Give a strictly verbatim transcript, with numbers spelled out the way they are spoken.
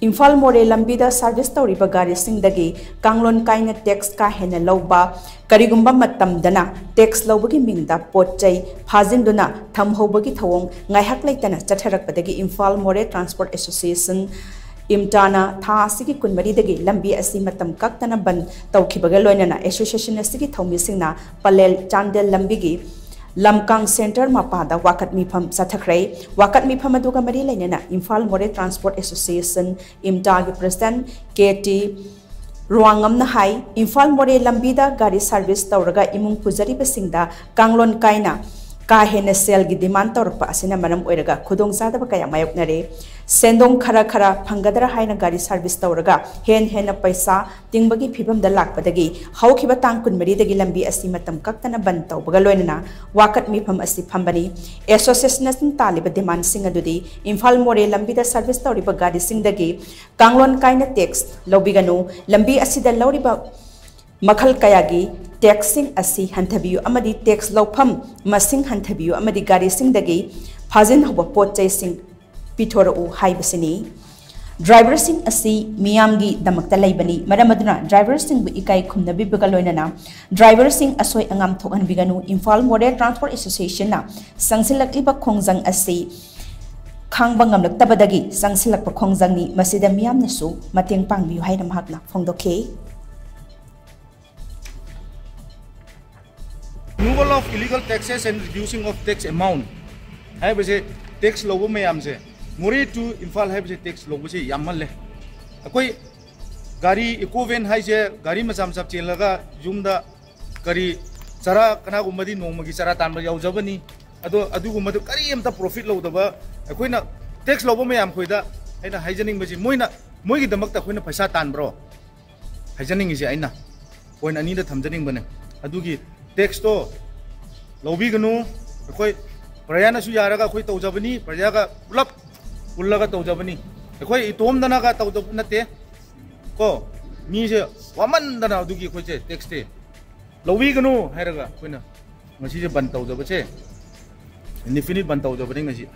ꯏꯝꯐꯥꯜ ꯃꯣꯔꯦ ꯂꯝꯕꯤꯗ ꯁꯥꯔꯚꯤꯁ ꯇꯧꯔꯤꯕ ꯒꯥꯔꯤꯁꯤꯡꯗꯒꯤ ꯀꯥꯡꯂꯣꯟ ꯀꯥꯏꯅ ꯇꯦꯛꯁ ꯀꯥ ꯍꯦꯟꯅ ꯂꯧꯕ, ꯀꯔꯤꯒꯨꯝꯕ ꯃꯇꯝꯗꯅ ꯇꯦꯛꯁ ꯂꯧꯕꯒꯤ ꯃꯤꯡꯗ ꯄꯣꯠ ꯆꯩ ꯐꯥꯖꯤꯟꯗꯨꯅ ꯊꯝꯍꯧꯕꯒꯤ ꯊꯧꯑꯣꯡ ꯉꯥꯏꯍꯥꯛ ꯂꯩꯇꯅ ꯆꯠꯊꯔꯛꯄꯗꯒꯤ ꯏꯝꯐꯥꯜ ꯃꯣꯔꯦ ꯇ꯭ꯔꯥꯟꯁꯄꯣꯔꯠ ꯑꯦꯁꯣꯁꯤꯌꯦꯁꯟ, ꯏꯝꯇꯥꯅ ꯊꯥ ꯑꯁꯤꯒꯤ ꯀꯨꯟꯃꯔꯤꯗꯒꯤ ꯂꯝꯕꯤ ꯑꯁꯤ ꯃꯇꯝ ꯀꯛꯇꯅ ꯕꯟ ꯇꯧꯈꯤꯕꯒ ꯂꯣꯏꯅꯅ ꯑꯦꯁꯣꯁꯤꯌꯦꯁꯟ ꯑꯁꯤꯒꯤ ꯊꯧꯃꯤꯁꯤꯡꯅ ꯄꯂꯦꯜ ꯆꯥꯟꯗꯦꯜ ꯂꯝꯕꯤꯒꯤ ꯂꯝꯀꯥꯡ ꯁꯦꯟꯇꯔ ꯃꯄꯥꯗ ꯋꯥꯀꯠ ꯃꯤꯐꯝ ꯆꯠꯊꯈ꯭ꯔꯦ꯫ ꯋꯥꯀꯠ ꯃꯤꯐꯝ ꯑꯗꯨꯒ ꯃꯔꯤ ꯂꯩꯅꯅ ꯏꯝꯐꯥꯜ ꯃꯣꯔꯦ ꯇ꯭ꯔꯥꯟꯁꯄꯣꯔꯠ ꯑꯦꯁꯣꯁꯤꯌꯦꯁꯟ, ꯏꯝꯇꯥꯒꯤ ꯄ꯭ꯔꯦꯁꯤꯗꯦꯟꯠ ꯀꯦ ꯇꯤ ꯔꯣꯉꯝꯅ ꯍꯥꯏ, ꯏꯝꯐꯥꯜ ꯃꯣꯔꯦ ꯂꯝꯕꯤꯗ ꯒꯥꯔꯤ ꯁꯥꯔꯚꯤꯁ ꯇꯧꯔꯒ ꯏꯃꯨꯡ ꯄꯨꯖꯔꯤꯕꯁꯤꯡꯗ ꯀꯥꯡꯂꯣꯟ ꯀꯥꯏꯅ ꯀꯥ ꯍꯦꯟꯅ ꯁꯦꯜꯒꯤ ꯗꯤꯃꯥꯟ ꯇꯧꯔꯛꯄ ꯑꯁꯤꯅ ꯃꯔꯝ ꯑꯣꯏꯔꯒ ꯈꯨꯗꯣꯡꯆꯥꯗꯕ ꯀꯌꯥ ꯃꯥꯌꯣꯛꯅꯔꯦ꯫ ꯁꯦꯟꯗꯣꯡ ꯈꯔ ꯈꯔ ꯐꯪꯒꯗ꯭ꯔꯥ ꯍꯥꯏꯅ ꯒꯥꯔꯤ ꯁꯥꯔꯚꯤꯁ ꯇꯧꯔꯒ ꯍꯦꯟ ꯍꯦꯟꯅ ꯄꯩꯁꯥ ꯇꯤꯡꯕꯒꯤ ꯐꯤꯕꯝꯗ ꯂꯥꯛꯄꯗꯒꯤ ꯍꯧꯈꯤꯕ ꯇꯥꯡ ꯀꯨꯟꯃꯔꯤꯗꯒꯤ ꯂꯝꯕꯤ ꯑꯁꯤ ꯃꯇꯝ ꯀꯛꯇꯅ ꯕꯟ ꯇꯧꯕꯒ ꯂꯣꯏꯅꯅ ꯋꯥꯀꯠ ꯃꯤꯐꯝ ꯑꯁꯤ ꯐꯝꯕꯅꯤ꯫ ꯑꯦꯁꯣꯁꯤꯌꯦꯁꯟ ꯑꯁꯤꯅ ꯇꯥꯜꯂꯤꯕ ꯗꯤꯃꯥꯟꯁꯤꯡ ꯑꯗꯨꯗꯤ ꯏꯝꯐꯥꯜ ꯃꯣꯔꯦ ꯂꯝꯕꯤꯗ ꯁꯥꯔꯚꯤꯁ ꯇꯧꯔꯤꯕ ꯒꯥꯔꯤꯁꯤꯡꯗꯒꯤ ꯀꯥꯡꯂꯣꯟ ꯀꯥꯏꯅ ꯇꯦꯛꯁ ꯂꯧꯕꯤꯒꯅꯨ, ꯂꯝꯕꯤ ꯑꯁꯤꯗ ꯂꯧꯔꯤꯕ ꯃꯈꯜ ꯀꯌꯥꯒꯤ ꯇꯦꯛꯁꯁꯤꯡ ꯑꯁꯤ ꯍꯟꯊꯕꯤꯌꯨ ꯑꯃꯗꯤ ꯇꯦꯛꯁ ꯂꯧꯐꯝ ꯃꯁꯤꯡ ꯍꯟꯊꯕꯤꯌꯨ ꯑꯃꯗꯤ ꯒꯥꯔꯤꯁꯤꯡꯗꯒꯤ ꯐꯥꯖꯤꯟꯍꯧꯕ ꯄꯣꯠ ꯆꯩꯁꯤꯡ ꯄꯤꯊꯣꯔꯛꯎ ꯍꯥꯏꯕꯁꯤꯅꯤ꯫ ꯗ꯭ꯔꯥꯏꯚꯔꯁꯤꯡ ꯑꯁꯤ ꯃꯤꯌꯥꯝꯒꯤꯗꯃꯛꯇ ꯂꯩꯕꯅꯤ, ꯃꯔꯝ ꯑꯗꯨꯅ ꯗ꯭ꯔꯥꯏꯚꯔꯁꯤꯡꯕꯨ ꯏꯀꯥꯏ ꯈꯨꯝꯅꯕꯤꯕꯒ ꯂꯣꯏꯅꯅ ꯗ꯭ꯔꯥꯏꯚꯔꯁꯤꯡ ꯑꯁꯣꯏ ꯑꯉꯥꯝ ꯊꯣꯛꯍꯟꯕꯤꯒꯅꯨ꯫ ꯏꯝꯐꯥꯜ ꯃꯣꯔꯦ ꯇ꯭ꯔꯥꯟꯁꯄꯣꯔꯠ ꯑꯦꯁꯣꯁꯤꯌꯦꯁꯟꯅ ꯆꯪꯁꯤꯜꯂꯛꯂꯤꯕ ꯈꯣꯡꯖꯪ ꯑꯁꯤ ꯈꯥꯡꯕ ꯉꯝꯂꯛꯇꯕꯗꯒꯤ ꯆꯪꯁꯤꯜꯂꯛꯄ ꯈꯣꯡꯖꯪꯅꯤ, ꯃꯁꯤꯗ ꯃꯤꯌꯥꯝꯅꯁꯨ ꯃꯇꯦꯡ ꯄꯥꯡꯕꯤꯌꯨ ꯍꯥꯏꯅ ꯃꯍꯥꯛꯅ ꯐꯣꯡꯗꯣꯛꯈꯤ꯫ Removal of illegal taxes and reducing of tax amount ꯍꯥꯏꯕꯁꯦ, ꯇꯦꯛꯁ ꯂꯧꯕ ꯃꯌꯥꯝꯁꯦ, ꯃꯣꯔꯦ to ꯏꯝꯐꯥꯜ ꯍꯥꯏꯕꯁꯦ ꯇꯦꯛꯁ ꯂꯧꯕꯁꯦ ꯌꯥꯝꯃꯜꯂꯦ꯫ ꯑꯩꯈꯣꯏ ꯒꯥꯔꯤ ꯏꯀꯣ ꯚꯦꯟ ꯍꯥꯏꯁꯦ, ꯒꯥꯔꯤ ꯃꯆꯥ ꯃꯆꯥ ꯆꯦꯜꯂꯒ ꯌꯨꯝꯗ ꯀꯔꯤ ꯆꯔꯥ, ꯀꯅꯥꯒꯨꯝꯕꯗꯤ ꯅꯣꯡꯃꯒꯤ ꯆꯔꯥ ꯇꯥꯟꯕ ꯌꯥꯎꯖꯕꯅꯤ꯫ ꯑꯗꯣ ꯑꯗꯨꯒꯨꯝꯕꯗꯨ ꯀꯔꯤꯝꯇ ꯄ꯭ꯔꯣꯐꯤꯠ ꯂꯧꯗꯕ ꯑꯩꯈꯣꯏꯅ ꯇꯦꯛꯁ ꯂꯧꯕ ꯃꯌꯥꯝ ꯈꯣꯏꯗ ꯑꯩꯅ ꯍꯥꯏꯖꯅꯤꯡꯕꯁꯤ, ꯃꯣꯏꯅ, ꯃꯣꯏꯒꯤꯗꯃꯛꯇ ꯑꯩꯈꯣꯏꯅ ꯄꯩꯁꯥ ꯇꯥꯟꯕ꯭ꯔꯣ ꯍꯥꯏꯖꯅꯤꯡꯉꯤꯁꯦ꯫ ꯑꯩꯅ ꯄꯣꯏꯟ ꯑꯅꯤꯗ ꯊꯝꯖꯅꯤꯡꯕꯅꯦ꯫ ꯑꯗꯨꯒꯤ ꯇꯦꯛꯁꯇꯣ ꯂꯧꯕꯤꯒꯅꯨ꯫ ꯑꯩꯈꯣꯏ ꯄ꯭ꯔꯖꯥꯅꯁꯨ ꯌꯥꯔꯒ ꯑꯩꯈꯣꯏ ꯇꯧꯖꯕꯅꯤ, ꯄ꯭ꯔꯖꯥꯒ ꯄꯨꯂꯞ ꯄꯨꯜꯂꯒ ꯇꯧꯖꯕꯅꯤ꯫ ꯑꯩꯈꯣꯏ ꯏꯇꯣꯝꯗꯅꯒ ꯇꯧꯖꯕ ꯅꯠꯇꯦ ꯀꯣ꯫ ꯃꯤꯁꯦ ꯋꯥꯃꯟꯗꯅ ꯑꯗꯨꯒꯤ ꯑꯩꯈꯣꯏꯁꯦ ꯇꯦꯛꯁꯇꯤ ꯂꯧꯕꯤꯒꯅꯨ ꯍꯥꯏꯔꯒ ꯑꯩꯈꯣꯏꯅ ꯉꯁꯤꯁꯦ ꯕꯟ ꯇꯧꯖꯕꯁꯦ, ꯏꯟꯗꯤꯐꯤꯅꯤꯠ ꯕꯟ ꯇꯧꯖꯕꯅꯤ ꯉꯁꯤ꯫